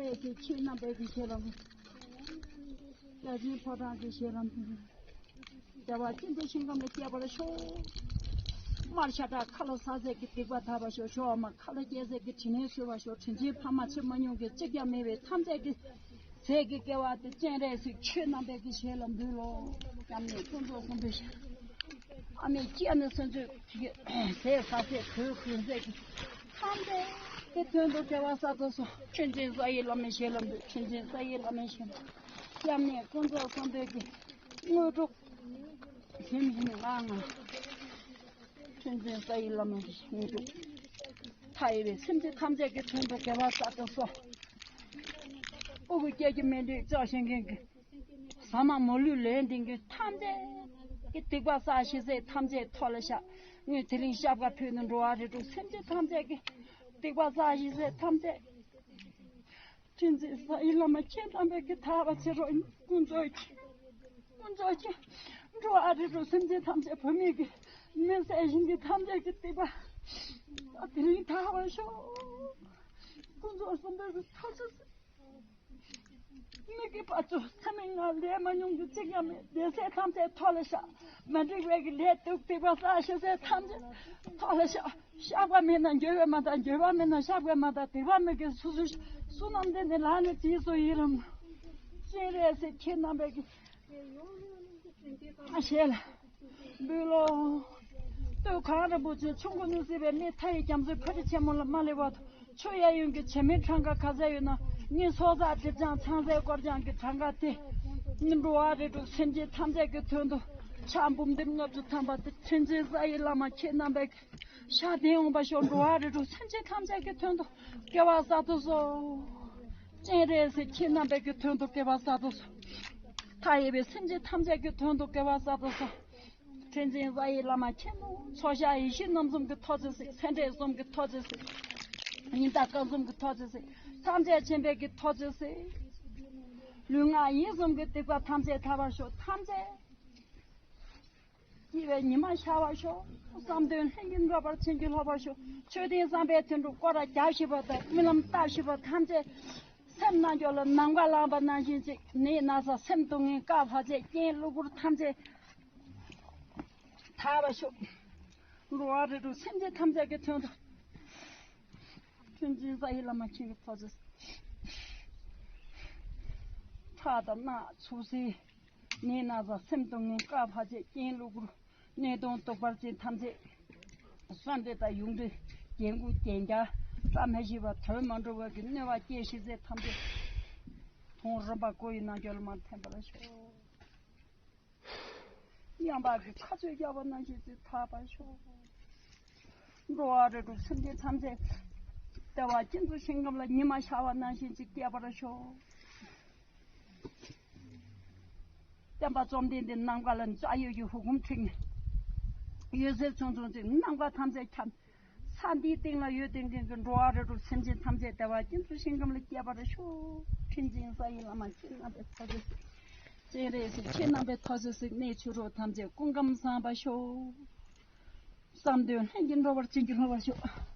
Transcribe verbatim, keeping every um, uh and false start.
ལས་ཀྱི་ཆོས་རྣམ་པའི་གི་ཞལ་ལམ། བརྒྱ་བྱིན་ཕོ་བྲང་གི་ཞལ་ལམ། རྒྱལ་བ་ཀུན་འདུས་ཤིང་ཀུན་ལ་སྐྱེ་བར་ཤོག། དམར་ཤ་ཁྲག་ཁ་ལོ་ཟ་ཟེར་གྱི་སྡིག་པ་དག་པར་ཤོག། ཤོག་མ་ཁ་ལོ་སྐྱེ་ཟེར་གྱི་དྲིན་ལན་གསོ་བར་ཤོག། དྲིན་ཆེན་ཕ་མ་ཆེ་མ་ཉུང་གི་གཅིག་ཀྱང་མེད་པའི་ཐམས་ཅད་ཀྱི་ཟས་ཀྱི་དགེ་བ་དེ་སྤྱན་རས་གཟིགས་ཆོས་རྣམ་པའི་གི་ཞལ་ལ་འབུལ་ལོ། སྐྱབས་གནས་ཀུན་རྫོགས་གསུམ་པའི་ཞལ། ཨ་མའི་སྤྱན་ནས་སོན་ཚོད་ཀྱི་ཟས་ཟ་ཟས་གོས་གོས་ཟས་ཀྱི་ཐམས་ཅད་ཀྱི་དོན་དུ་དགེ་བ་བསགས་ཏུ་སོང་། ཁྱོད་ཅན་ས་ཡི་བླ་མའི་ཞལ་ལ་འབུལ། ཁྱོད་ཅན་ས་ཡི་བླ་མའི་ཞལ་ལ། སྐྱབས་གནས་ཀུན་རྫོགས་གསུམ་པའི་གི་དངོས་གྲུབ། ཁྱོད་ཅན་ས་ཡི་བླ་མའི་དངོས་གྲུབ། མཐའ་ཡས་པའི་སེམས་ཅན་ཐམས་ཅད་ཀྱི་དོན་དུ་དགེ་བ་བསགས་ཏུ་སོང་། ཨོ་གི་སྐྱེ་རྒྱུ་མེད་འདྲེ་ལྕགས་ཤིང་གི་ཟ་མ་མ་ལུས་ལས་འདི་གི་ཐམས་ཅད་ཀྱི་སྡིག་པ་བསགས་ཤིང་ཟས་ཐམས་ཅད་ཐོག་ལ་བཞག། ངས་དེ་རིང་ཤབ་ག་ཕུལ་ནས་འགྲོ་བ་རིགས་དྲུག་སེམས་ཅན་ཐམས་ཅད་ཀྱི་སྡིག་པ་བསགས་ཤིང་ཟས་ཐམས་ཅད། ཁྱོད་ཅན་ས་ཡི་བླ་མ་ཁྱེད་རྣམ་པས་ཀྱི་ཐར་པ་ཕྱི་རོལ་ཀུན་རྫོགས་ཀྱི། ཀུན་རྫོགས་ཀྱི། འགྲོ་བ་རིགས་དྲུག་སེམས་ཅན་ཐམས་ཅད་བུད་མེད་ཀྱི་མི་བསད་ཤིང་གི་ཐམས་ཅད་ཀྱི་སྡིག་པ། དེ་རིང་ཐར་བར་ཤོག། ཀུན་རྫོགས་གསུམ་པའི་ཐར་ཆ། མི་དགེ་བ་ཚོ་ཚེ་མི་ང་ལས་མ་མྱོང་རྒྱུ་གཅིག་ཀྱང་མེད། བདེ་གསལ་ཐམས་ཅད་ཐོག་ལ་བཞག། མ་འགྲིག་པའི་གི་ལས་དུག་སྡིག་པ་བསགས་ཤིང་ཟས་ཐམས་ཅད་ཐོག་ལ་བཞག། བཤགས་པ་མེད་ན་འགྱུར་བའི་མ་དག། འགྱུར་བ་མེད་ན་བཤགས་པའི་མ་དག། དེ་བ་མི་དགེ་སོ་སོ་བསོད་ནམས་ལྡན་ནས་ལག་ནས་དྲིས་སོ་ཡི་རམ། སྤྱན་རས་གཟིགས་ཁྱེད་རྣམ་པས་ཀྱི། ཞལ་ལ་འབུལ་ལོ། སྟོད་གངས་རིན་པོ་ཆེ་ཆུ་འགོ་ནས་བརྩིས་པའི་གནས་མཐའ་ཡས་རྒྱ་མཚོའི་ཕ་རི་ཆེན་མོ་ལ་མ་སླེབས་བར་དུ། ཆུ་གཡས་གཡོན་གྱི་བྱེ་མའི་གྲངས་ཀ་ག་ཚད་ཡོད་ན། ངའི་སྲོག་རྩ་སྒྲིབ་སྦྱང་ཚང་ཚད་སྐོར་སྦྱང་གི་གྲངས་ཀ་དེ། འགྲོ་བ་རིགས་དྲུག་སེམས་ཅན་ཐམས་ཅད་ཀྱི་དོན་དུ་ཕྱག་འབུམ་སྡེབ་ལྔ་བཅུ་ཐམ་པ་དེ་མཁྱེན་བརྩེ་ས་ཡི་བླ་མ་ཁྱེད་རྣམ་པས་ཕྱག་འདེབས་འོང་བ་ཤོག། འགྲོ་བ་རིགས་དྲུག་སེམས་ཅན་ཐམས་ཅད་ཀྱི་དོན་དུ་དགེ་བ་བསགས་ཏུ་གསོལ། སྤྱན་རས་གཟིགས་ཁྱེད་རྣམ་པས་ཀྱི་དོན་དུ་དགེ་བ་བསགས་ཏུ་གསོལ། མཐའ་ཡས་པའི་སེམས་ཅན་ཐམས་ཅད་ཀྱི་དོན་དུ་དགེ་བ་བསགས་ཏུ་གསོལ། མཁྱེན་བརྩེ་ས་ཡི་བླ་མ་མཁྱེན་ནོ། ཚོགས་ཞགས་ཡེ་ཤེས་རྣམ་གསུམ་གྱི་ཐོག་བརྩེགས་གཟིགས། སེམས་ཁྲལ་གསུམ་གྱི་ཐོག་བརྩེགས་གཟིགས། ཉི་ཟླ་སྐར་གསུམ་གྱི་ཐོག་བརྩེགས་གཟིགས། ཐམས་ཅད་མཁྱེན་པའི་གི་ཐོག་བརྩེགས་གཟིགས། ལུས་ངག་ཡིད་གསུམ་གྱི་སྡིག་པ་ཐམས་ཅད་ཐར་བར་ཤོག། ཐམས་ཅད་སྐྱིད་པའི་ཉི་མ་ཤར་བར་ཤོག། བསམ་དོན་ལྷུན་གྱིས་འགྲུབ་པར་བྱིན་གྱིས་རློབ་པར་ཤོག། ཆོས་ལྡན་བསམ་པའི་དོན་གྲུབ་སྐོར་ར་རྒྱག་ཤེས་པ་དང་རྨི་ལམ་བལྟ་ཤེས་པ་ཐམས་ཅད་སེམས་རྣལ་འབྱོར་ལ་ནམ་མཁའ་ལངས་པ་ནང་བཞིན་ཅིག། ནད་ན་ཚ་སེམས་སྡུག་བསྔལ་རྐང་ལག་ཅིག་རྐྱེན་གློ་བུར་ཐམས་ཅད་ཐར་བར་ཤོག། འགྲོ་བ་རིགས་དྲུག་སེམས་ཅན་ཐམས་ཅད་ཀྱི་དོན་དུ། མཁྱེན་བརྩེ་ས་ཡི་བླ་མ་མཁྱེན་གྱི་ཐོག་བརྩེགས། ཁྲག་དང་རྣག་ཚུགས་སེ། ནད་ན་ཚ་སེམས་སྡུག་བསྔལ་རྐང་ལག་ཅིག་རྐྱེན་གློ་བུར་ནད་གདོན་གདུག་པ་ཅན་ཐམས་ཅད། གསོན་འདྲེ་དང་ཡུངས་འདྲེ་རྒྱན་གོས་རྒྱན་རྒྱ་བཀྲ་མ་ཤིས་པ་དོན་མ་འགྲུབ་པ་གི་གནོད་པ་སྐྱེལ་ཤེས་ཚད་ཐམས་ཅད་དོན་རིམ་པ་བསྐོར་བའི་རྣལ་འབྱོར་མ་འཐེན་པར་ཤོག། ཡང་དག་གི་མཁའ་སྤྱོད་རྒྱལ་བ་རྣམ་བཞི་ཚེ་ཐར་པར་ཤོག། འགྲོ་བ་རིགས་དྲུག་སེམས་ཅན་ཐམས་ཅད་བདེ་བ་ཅན་དུ་ཞིང་ཁམས་ལ་ཉི་མ་ཤར་བ་ནང་བཞིན་ཅིག་སྐྱེ་བར་ཤོག། བསྟན་པ་བཅོམ་ལྡན་འདི་ནམ་མཁའ་ལ་འཇའ་འོད་ཀྱི་ཧུ་ཁུང་འཁྲིགས་ནས། འོད་ཟེར་ཆུང་ཆུང་ཅིག་ནམ་མཁའ་ཐམས་ཅད་ཁྱབ། ས་འདིའི་སྟེང་ལ་ཡོད་དེ་མཁན་གྱི་འགྲོ་བ་རིགས་དྲུག་སེམས་ཅན་ཐམས་ཅད་བདེ་བ་ཅན་དུ་ཞིང་ཁམས་ལ་སྐྱེ་བར་ཤོག། མཁྱེན་བརྩེ་ས་ཡི་བླ་མ་ཁྱེད་རྣམ་པའི་ཐོག་བརྩེགས་གཟིགས། སྤྱན་རས་གཟིགས་ཁྱེད་རྣམ་པའི་ཐོག་བརྩེགས་གཟིགས། གནས་ཆོས་གྲོགས་ཐམས་ཅད་སྐུ་ཁམས་བཟང་བར་ཤོག། བསམ་དོན་ལྷུན་གྱིས་འགྲུབ་པར་བྱིན་གྱིས་རློབ་པར་ཤོག།